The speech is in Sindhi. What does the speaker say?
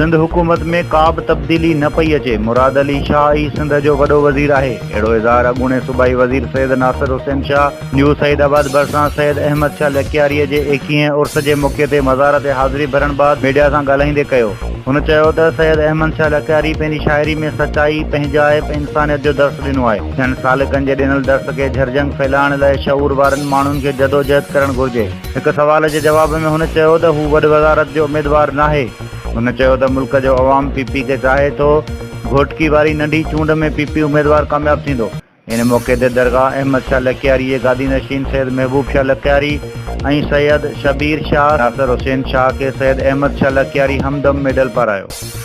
سنڌ حڪومت ۾ ڪا به تبديلي نه پئي اچي، مراد علي شاهه ئي سنڌ جو وڏو وزير آهي، اهڙو اظهار اڳوڻي صوبائي وزير سيد ناصر حسين شاهه نيو سعيد آباد ڀرسان سيد احمد شاهه لڪياريء جي ايڪيهين عرس جي موقعي تي مزار تي حاضري ڀرڻ بعد ميڊيا سان ڳالهائيندي ڪيو. هن چيو ته سيد احمد شاهه لڪياري پنهنجي شاعري ۾ سچائي، پنهنجائپ، انسانيت جو درس ڏنو آهي. ٿين سالڪن جي ڏنل درس کي جهرجهنگ ڦهلائڻ لاء شعور وارن ماڻهن کي جدوجهد ڪرڻ گهرجي. هڪ سوال جي جواب ۾ هن چيو ته هو وڏ وزارت جو اميدوار ناهي. هن چيو ته ملڪ جو عوام پي پي کي چاهي ٿو، گهوٽڪي واري ننڍي چونڊ ۾ پي پي اميدوار ڪامياب ٿيندو. ان موقعي تي درگاهه احمد شاهه لڪياري جي گادي نشين سيد محبوب شاهه لڪياري ۽ سيد شبير شاهه ناصر حسين شاهه کي سيد احمد شاهه لڪياري همدم ميڊل پارايو.